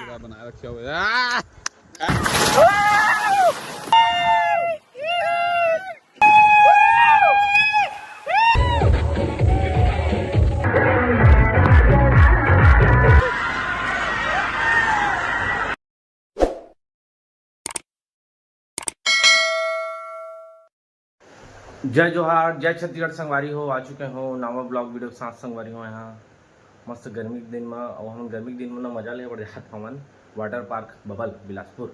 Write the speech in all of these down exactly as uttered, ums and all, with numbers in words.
पूरा बनाए रखे हुए। आ! जय जोहार, जय छत्तीसगढ़ संगवारी हो। आ चुके हो नवा ब्लॉग वीडियो के साथ संगवारी हो। यहाँ मस्त गर्मी के दिन में, और हम गर्मी के दिन में ना मजा ले बड़े जात हमन वाटर पार्क बबल बिलासपुर।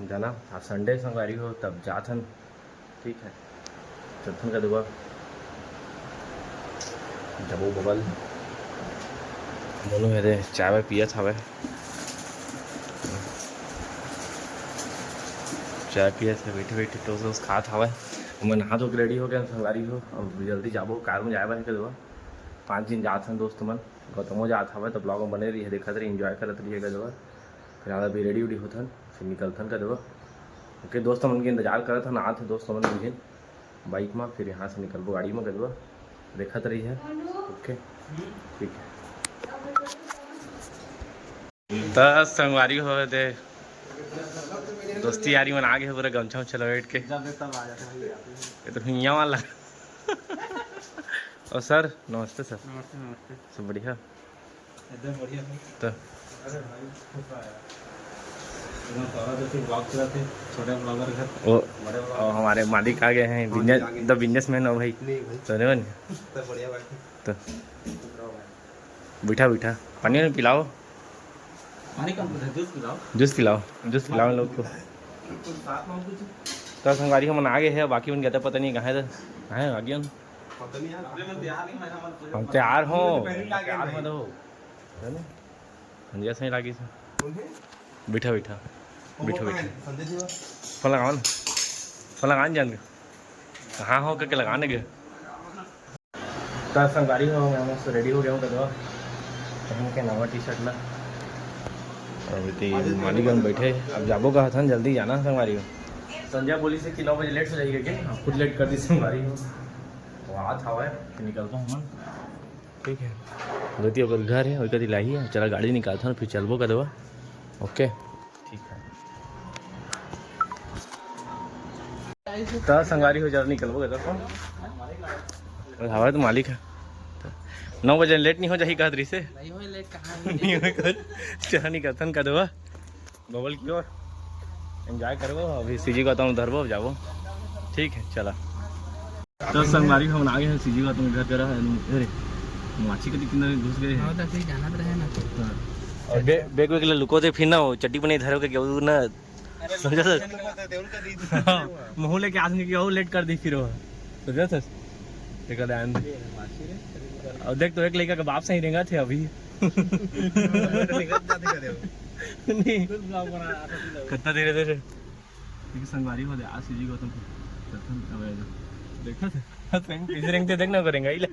जाना आज संडे संगवारी हो, तब जात हन। ठीक है, चलथन का दुआ जबो बबल। मोनू हे रे, चाय वाय पियत हवे। चाय पियत हे, बैठे बैठे टोस वोस खात हवे। मैं नहा धो के रेडी हो गया संगवारी हो, अब जल्दी जाबो, कार में जाए बर हे का दुआ। पाँच दिन जात हन दोस्त मन, गौतमो जात हवे, तो ब्लॉग में बने रहिए, देखत रहिए, एंजॉय करत रहिए का दुआ। फिलहाल अभी रेडी उडी होथन, फिर निकलथन का दुआ। ओके, दोस्त मन के इंतजार करत हन, आत हे दोस्त मन भी बाइक में, फिर यहाँ से निकलबो गाड़ी में का दुआ। देखत रहिए। ओके, ठीक है। त संगवारी हो दे, दोस्ती यारी मन आगे हे पूरा गमछा उमछा लपेट के। जब देखता आ जाते हैं, ये तो हियाँ वाला। और सर, नमस्ते सर। नमस्ते, नमस्ते। सब बढ़िया? एकदम बढ़िया सर। तो अरे भाई, खुश रहा यार। एकदम सारा जो फिर ब्लॉग चलाते, छोटे ब्लॉगर घर, वो बड़े ब्लॉगर। और हमारे मालिक आ गए हैं, मालिक बिजनेस, आ गए। द बिजनेसमैन हो भाई। नहीं भाई। तो नहीं बन तो बढ़िया भाई। तो खुश रहो भाई। बैठा बैठा पानी वानी पिलाओ। पानी कम कर, जूस पिलाओ। जूस पिलाओ, जूस पिलाओ लोग को। कुछ साथ में कुछ। तो संगवारी हमन आगे हे, बाकी मन कहते पता नहीं कहाँ हे, कहाँ हे आगे हम। पता नहीं यार। अरे, मैं तैयार नहीं, मैं, हम हम तैयार हो, पहले ही आ गए तैयार भाई। मत हो। है ना? संजय सही लागी से। कौन है? बैठा बैठा। वो बैठा कहाँ बैठा। है? संजय जी वो? फोन लगाओ ना। फोन लगाओ ना जान के। कहाँ हो करके लगाने के। त संगवारी हो, मैं मस्त रेडी हो गया हूँ, कदवा पहन के नवा टी शर्ट ला। अभी ते मालिक मन बैठे, अब जाबो कहा था, जल्दी जाना संगवारी हो। संजय बोली से कि नौ बजे लेट हो जाएगी, के हम खुद लेट कर दी संगवारी हो। तो आत हवा है, फिर निकलता हूँ मैं। ठीक है, गति ओकर घर है, ओकर लाही है। चला गाड़ी निकालता हूँ, फिर चलबो कदवा। ओके। ठीक है। त संगवारी हो, जरा निकलबो कदर को। हवा तो मालिक है। नौ बजे लेट नहीं हो जाही कहत रही से। नहीं हो लेट कहाँ है? नहीं हो कहत। चला निकलथन कदवा। बबल की ओर एंजॉय करबो, अभी सीजी गौतम धरबो, जाबो। ठीक है, चला। तो संगवारी हमन आ गए हैं सीजी गौतम घर करा है। अरे, माछी के किनारे घुस गए हैं। हाँ, तो फिर जाना तो रहे ना। हाँ। और बे-, बैग वैग ला लुको थे, फिर ना वो चड्डी बने धरे के वो ना। समझा सर? हाँ, मुँह लेके आदमी की वो लेट कर दी फिर वो। समझा सर? एक ध्यान दे। और देख तो एक लड़का के बाप सही रेंगा थे अभी। नहीं। कितना धीरे धीरे। ठीक है, संगवारी हो दे, आज सीजी गौतम चलथन, अब आएगा। देखा थे? सही में पीछे रेंगते देखना करेंगे, इले।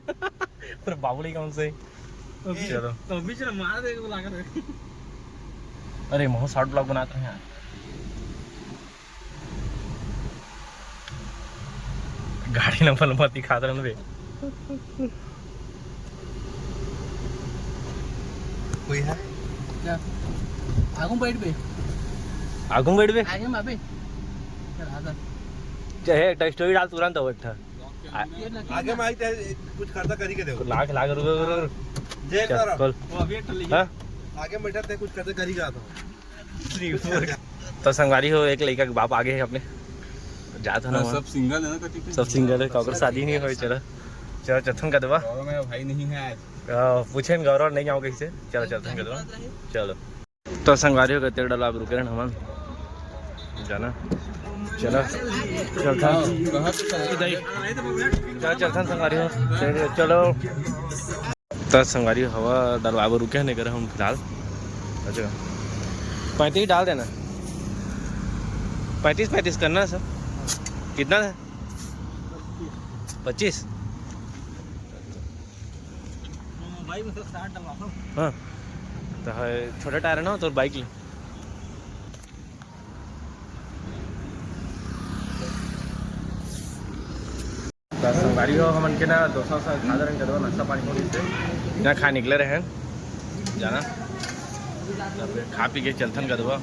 पर बाबुली कौन से? तो अभी चलो। तो अभी चलो, मार दे, वो लाकर। अरे, महू शॉर्ट ब्लॉग बनाते हैं यार। गाड़ी नंबर नंबर दिखात रहन बे। कोई है? क्या? आगू बैठ बे। आगू बैठ बे? आगे में अबे। चल, आ जा। चाहे एक स्टोरी डाल तुरंत हो एक ठा। ये लगी आगे ना। में आई ते कुछ खर्चा करी के देखो। लाख, लाख रुपए, रुपए, रुपए। जय चल, करो। खोल। वो अभी एक ठो ले हाँ? आगे में बैठा ते कुछ खर्चा करी के आता हूँ। तो संगवारी हो, एक लड़का के बाप आगे है अपने, जात है ना हाँ, वहाँ। सब सिंगल है ना, कति सब सिंगल है, सब काकर शादी नहीं होए, चलो। चलो, चथन का दबा। गौरव मेरा भाई नहीं है आज। आ, पूछे न गौरव नहीं जाओ कहीं से, चलो, चथन का दबा। चलो। तो संगवारी हो, तेल डाला, अब रुके रहन हमन। जाना। चलो। चलथन। चलो, चलथन संगवारी हो। चलो। त संगवारी हवा डलवाबो रुके हन, एकर हम फिलहाल। अच्छा, पैंतीस डाल देना, पैंतीस, पैंतीस करना है सर। कितना है? पच्चीस। बाइक में तो साठ डलवा। हाँ, तो है, छोटा टायर है ना, तो बाइक ले। त संगवारी हो, हमन के ना डोसा वोसा खा दे रहेन, कदवा नाश्ता पानी हो गइस हे। ना खा निकले रहेन जाना। तब खा पी के चलथन कदवा।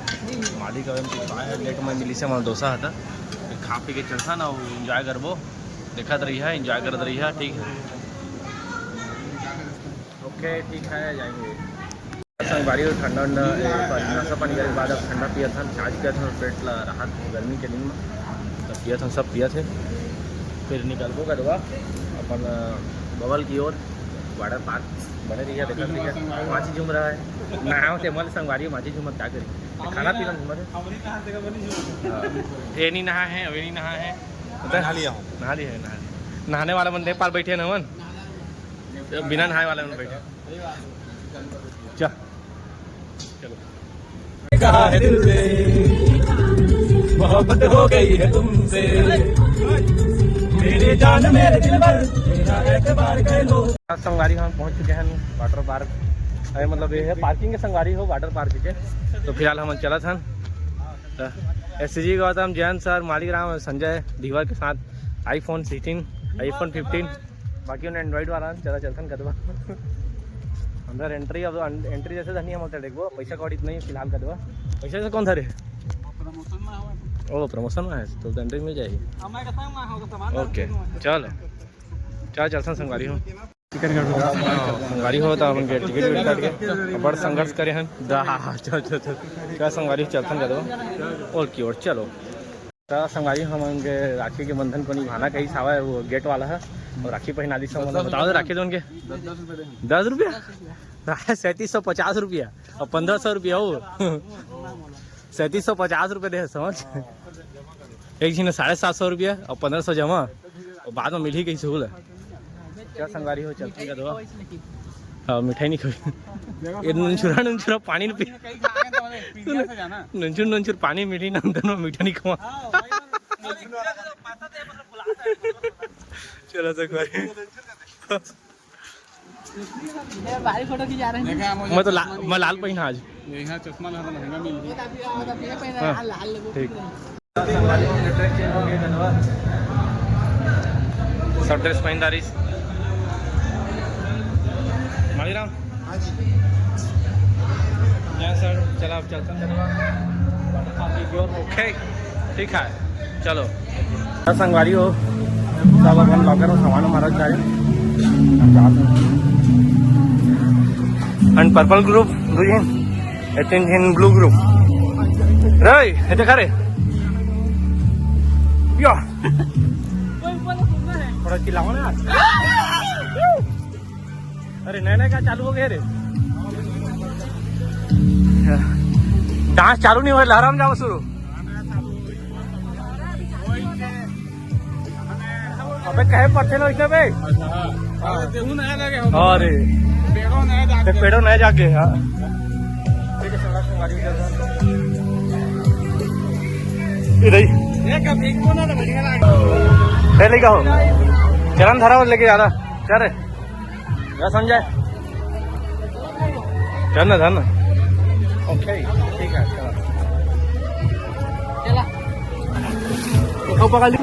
मालिक अभी कुछ आए, लेट में मिली से हमारा डोसा हता। फिर खा पी के चलथन अउ एंजॉय करबो। देखत रहिहा, एंजॉय करत रहिहा, ठीक है। ओके, ठीक है, जाएंगे। संगवारी हो, ठंडा उंडा, ए, सॉरी, नाश्ता पानी करे के बाद अब ठंडा पियत हन, छाछ पियत हन, पेट ला राहत गर्मी के दिन में। तब पियत हन, सब पियत हे। फिर निकलबो कदवा अपन, अ, बबल की ओर, वाटर पार्क। बने रहिहा, देखत रहिहा। माची झूम रहा है। नहाओ ते मल संगवारी हो, माची झूमत का करी? खाना पीना झूमत है। हाँ। ये नहीं नहा है, वे नहीं नहा है। नहा लिया हूँ। नहा लिया है, नहा लिया। नहाने वाला मन दे पार बैठे ना मन। बिना नहाए वाले मन बैठे। जा। चलो। कहा है दिल से, मोहब्बत हो गई है तुमसे, मेरे जान मेरे दिलबर, तेरा एतबार कर लो। आज संगवारी हम पहुंच चुके हैं वाटर पार्क। अरे मतलब ये है पार्किंग के संगवारी हो, वाटर पार्क के। तो फिलहाल हम चलत हन। तो S G Gautam, Jayant sir, मालिक राम और संजय धीवर के साथ iPhone sixteen, iPhone fifteen, बाकी उन्हें एंड्रॉइड वाला चला चलथन कदवा। अंदर एंट्री, अब एंट्री जैसे धनी हम होते देखबो, पैसा कौड़ी नहीं फिलहाल कदवा। पैसा से कौन धरे? प्रमोशन में आवा। ओ, प्रमोशन में है तो एंट्री मिल जाएगी। हमारे का संग में हो तो सामान ओके, चलो। चल चलथन संगवारी हो। टिकट काट लो। संगवारी हो तो अपन के टिकट विकट काट के बड़ संघर्ष करे हन। दा, चल, चल, चल। चल संगवारी हो, चलथन कदवा। और की ओर चलो। त संगवारी हमन के राखी के बंधन को निभाना कहीं सावा है, वो गेट वाला है। और राखी पहना दी सब, मतलब बता दो राखी तो उनके। दस रुपया? सैंतीस सौ पचास रुपया और पन्द्रह सौ रुपया हो। सैंतीस सौ पचास रुपया दे समझ। एक झिन साढ़े सात सौ रुपया और पन्द्रह सौ जमा, और बाद में मिली कहीं सहूल है। क्या संगवारी हो, चलते का दवा? हाँ, मिठाई नहीं खाई। ये नुनछुरा, नुनछुरा पानी नहीं पी। नुनछुर, नुनछुर पानी मिली ना, दोनों मीठा नहीं खवा। चलो संगवारी। भारी फोटो खींचा रहे हैं। मैं तो ला-, मैं लाल पहिना आज। यहाँ चश्मा ना तो महंगा मिल गया। हाँ, ठीक। सब ड्रेस पहन डारिस। मालीराम। हाँ जी। जय सर, चला अब चलते हैं। ओके, ठीक है, चलो। संगवारी हो, सब अपन लॉकर में सामान हमारा जाए। And purple group, दो झिन, ए तीन झिन blue group। रे, ये देखा रे। या। थोड़ा चिल्लाओ ना यार। अरे नया नया क्या चालू हो गया रे? डांस चालू नहीं हो रहा, लहराम जाओ शुरू। अबे कहे पथे ना इतने बे। अरे पेड़ों नया जाके, हाँ। इधर ही। ए, लेके आओ। चरण धरा और लेके जा रहा। क्या रे? क्या समझा है? धर ना, धर ना। ओके, ठीक है, चलो। चला। तो पकड़ ली।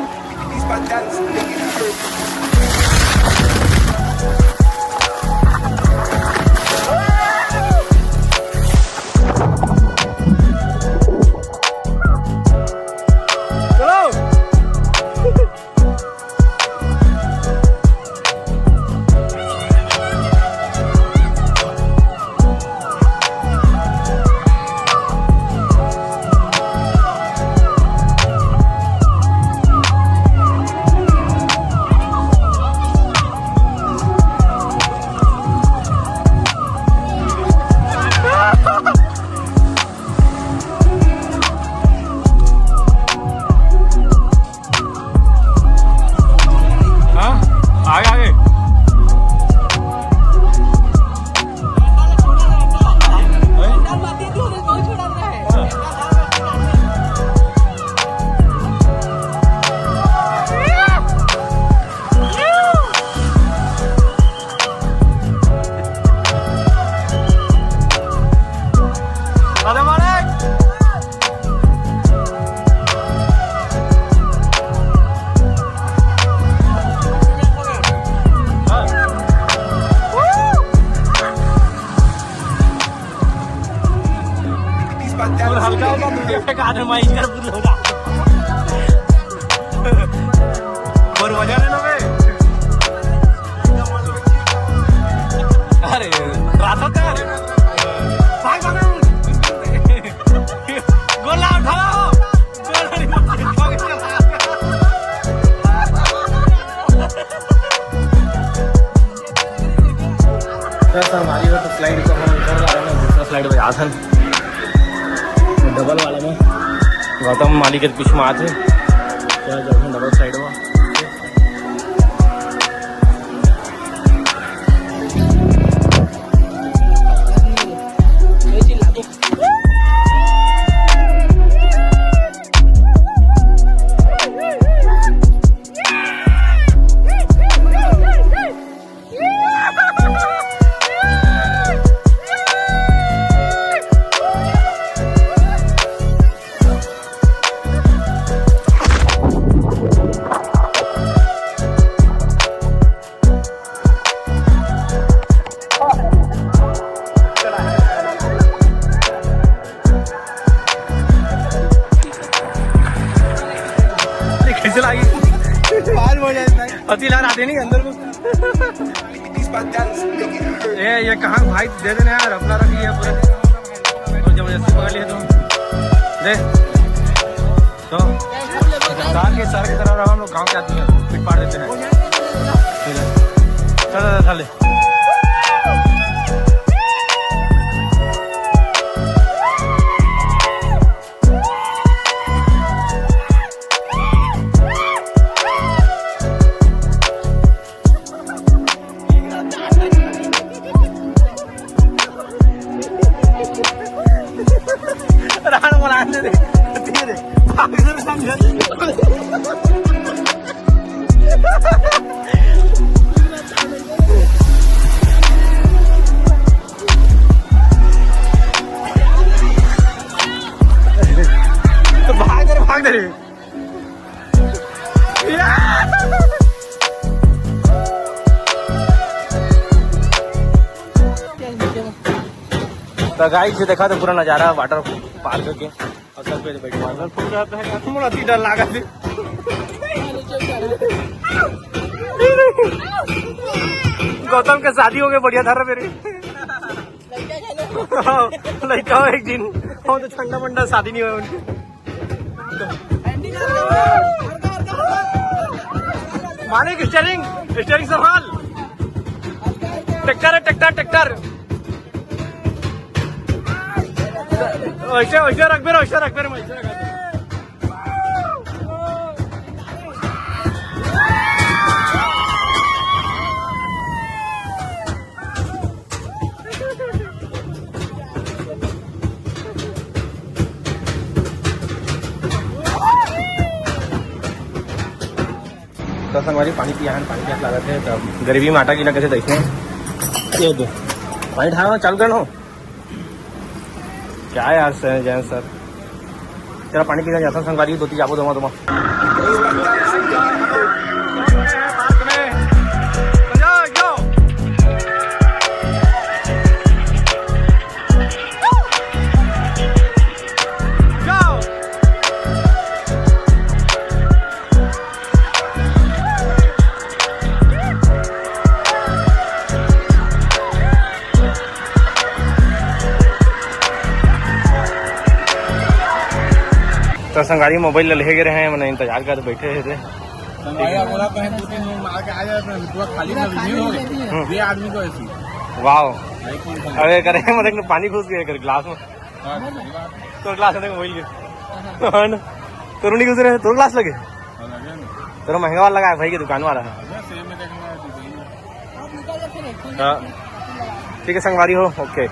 और हल्का हल्का दूर पे का आदमी माइक कर बुल होगा। और मजा लेना बे। अरे, रात होता है। भाग, भाग, भाग। गोला उठाओ। गोला नहीं उठाओ। बस हमारी हो तो स्लाइड को हम कर रहे हैं, दूसरा स्लाइड पे आसन डबल वाला में गौतम मालिक के पीछे में आते हैं। क्या जाते हैं डबल स्लाइड में। कैसे लागी? बाहर हो जाए भाई। अति लार आते नहीं अंदर को। ए, ये कहाँ भाई, दे देना यार, अपना रख लिया पूरा। तो जबरदस्ती पकड़ लिया तुम। दे। तो सरदार के सर की तरह रहो, हम लोग गांव के आदमी हैं, पिट पाड़ देते हैं। चल, चल, चल, चल। राण बोला दे, दे, दे, दे। तो भाग दे रे, भाग दे रे। तो गाइस, ये देखा तो पूरा नज़ारा वाटर पार्क के। और सर पे बैठ वाटर फूल जाता है, मोला अति डर लागा थी। गौतम के शादी हो गए, बढ़िया था मेरे। लड़का हो एक दिन, हम तो ठंडा मंडा शादी नहीं हुआ उनके। मालिक स्टीयरिंग, स्टीयरिंग संभाल। ट्रैक्टर है, ट्रैक्टर, ट्रैक्टर। वैसे, वैसे रख बे, वैसे रख बे, वैसे रख बे। तो संगवारी, पानी पिया है, पानी प्यास लागत है, तब गरीबी में आटा गीला कैसे देखते हैं। ये दो पानी ढालना चालू करना हो। क्या यार सर, जैन सर, तेरा पानी पीना चाहता हूँ संगवारी, धोती जाबो दोमा दोमा। तो संगवारी मोबाइल ले गे रहे हैं, मैंने इंतजार कर बैठे थे। संगवारी बोला कहीं दो तीन लोग मार के आ जाए, तो पूरा खाली ना रिव्यू हो गए। हम्म। ये आदमी को ऐसी। वाओ। भाई कौन था? अरे करे मतलब पानी घुस गया कर ग्लास में। हाँ, सही बात है। तो ग्लास में मोबाइल के। हाँ ना। तो रुनी घुस रहे, तो ग्लास लगे। हाँ, लगे ना। तेरा महंगा वाला लगा है भाई की दुकान वाला है। अरे सेम में देखना है, डिजाइन में। हाँ। ठीक है संगवारी हो, ओके।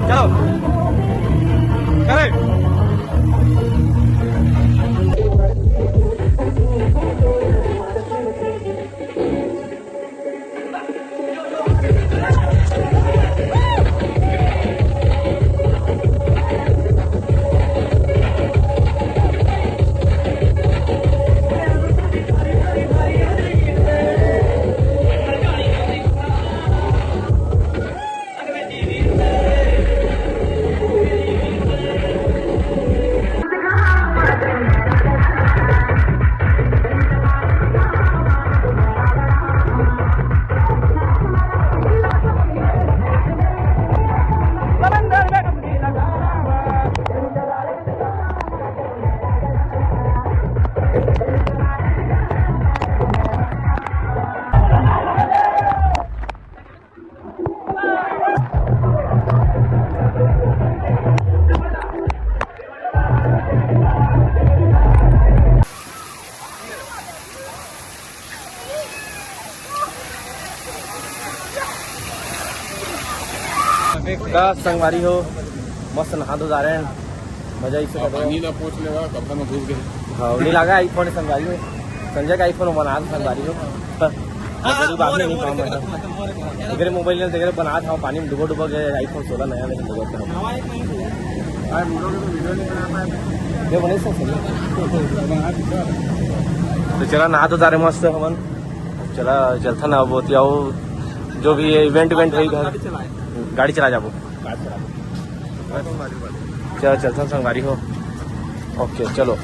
चलो। करेक्ट। का संगवारी हो, मस्त नहा धो जा रहे हैं, मजा इसे हाँ, करो। पानी ला पोंछ लेवा, कपड़ा में घुस गए। हाँ, नहीं लगा iPhone संगवारी हो, संजय का iPhone बना दो संगवारी हो। हाँ, हाँ, गरीब आदमी नहीं काम है। तेरे मोबाइल में तेरे बना था, पानी में डुबो डुबो गए, iPhone सोलह नया लेकिन डुबो था। ये बने से सही। तो चला नहा धो जा रहे मस्त हमन, चला चलथन अब ओती आओ, जो भी ये इवेंट इवेंट होई घर। गाड़ी चला जाबो। चलो चलथन संगवारी हो। ओके चलो।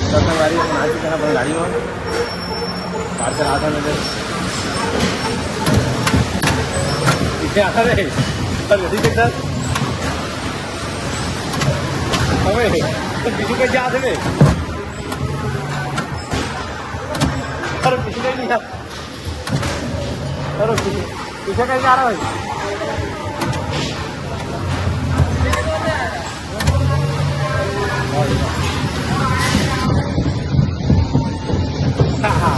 चल संगवारी हो, नाच के अपन गाड़ी में कार चला था मेरे। पीछे आ रहे। चल जल्दी से चल। अबे, तो पीछे कैसे आ रहे? अरे पीछे नहीं आ। अरे पीछे, पीछे कैसे आ रहा भाई? हाँ, हाँ।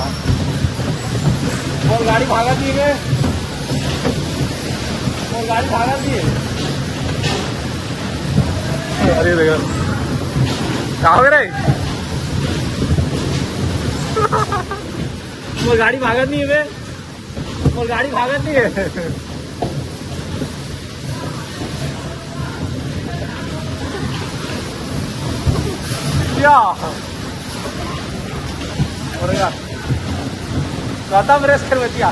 और गाड़ी भागा दी है। और गाड़ी भागा दी है। अरे देखो। का हो रहा है? वो गाड़ी भागत नहीं है बे। वो गाड़ी भागत नहीं है। क्या? अरे यार। खत्म रेस खेल बचिया।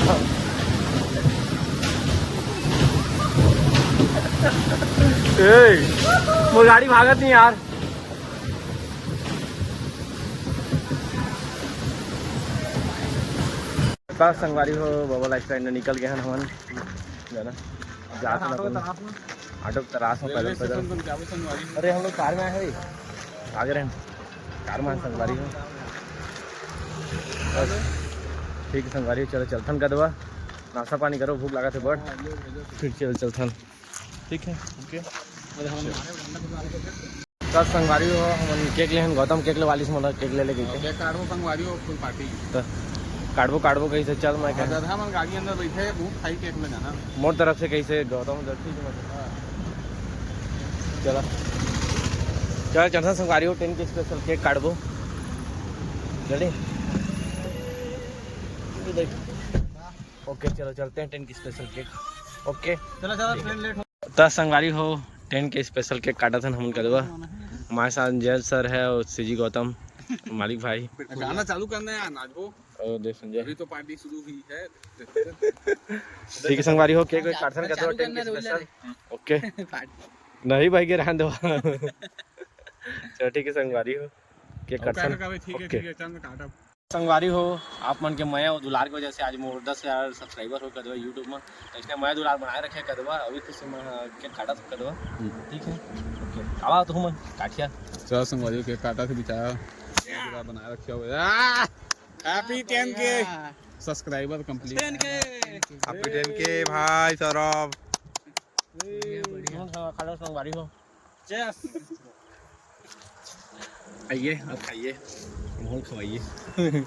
ए, वो गाड़ी भागत नहीं यार। का संगवारी हो, बाबा लाइफ लाइन निकल गए हैं हमन। जाना। जात ना ऑटो अपन। तरास में। ऑटो तरास में पैदल, रेलवे पैदल। स्टेशन पर जाबो संगवारी। अरे, हम लोग कार में आए हैं भाई। आ गए हैं। कार में संगवारी हो। बस। ठीक है संगवारी, चलो चलथन कदवा। नाश्ता पानी करो, भूख लगा थे बड़। हाँ, ले, ले, ले। फिर चल, चलथन। ठीक है, ओके। त संगवारी हो, हमन केक लेहन, गौतम केक ले वालिस, मोला केक ले ले कहिके। केक काटबो संगवारी हो, फुल पार्टी। त काटबो, काटबो कहिसे, चल मैं हाँ, कहें। दादा, हमन गाड़ी अंदर बैठे हैं, बहुत खाई केक ले जाना। मोर तरफ से कहिसे, गौतम तरफ से, ठीक है, मतलब। हाँ। चला। चल, चलथन संगवारी हो, टेन के स्पेशल केक काटबो। चली। ये देख। ओके, चलो चलते हैं टेन के स्पेशल केक। ओके। चलो, चलो, ट्रेन लेट हो। त संगवारी हो, टेन के स्पेशल केक काटत हन हमन कदवा। हमारे साथ जय सर है और सीजी गौतम, मालिक भाई। गाना चालू करना है यार, नाचो। ओ, देख संजय। अभी तो पार्टी शुरू हुई है। ठीक है संगवारी हो, केक वेक काटथन कदवा, टेन के स्पेशल। ओके। नहीं भाई, के रहन दो। चलो ठीक है संगवारी हो, केक काटथन। ठीक है, ओके। ठीक है, चल काटा। संगवारी हो, आप मन के मया अउ दुलार के वजह से आज मोर दस हजार सब्सक्राइबर हो कदवा YouTube में। तो इसने मया दुलार बनाए रखे कदवा, अभी तो से मैं केक काटा था कदवा। हम्म। ठीक है, ओके, आवा तो हम काटिया। चल संगवारी हो, केक काटा थे बेचारा, मया दुलार बनाए रखे हुए। आ! Happy ten K subscriber complete। Ten K। Happy ten K भाई सौरभ। बढ़िया, बढ़िया। खा लो संगवारी हो। Cheers। आइए, आप खाइए, माहौल खवाइए।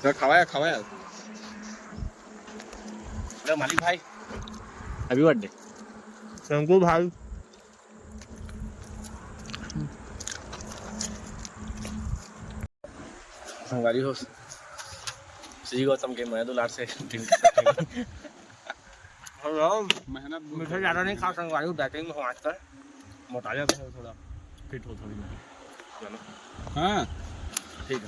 तो खवाया, खवाया। अरे मालिक भाई, happy birthday। Thank you भाई। संगवारी हो, श्री गौतम के मया दुलार से। मेहनत बहुत मीठा ज़्यादा नहीं खा संगवारी, dieting में हो आजकल, मोटा जाता है थोड़ा, fit हो थोड़ी मैं, जानो। हाँ। ठीक है।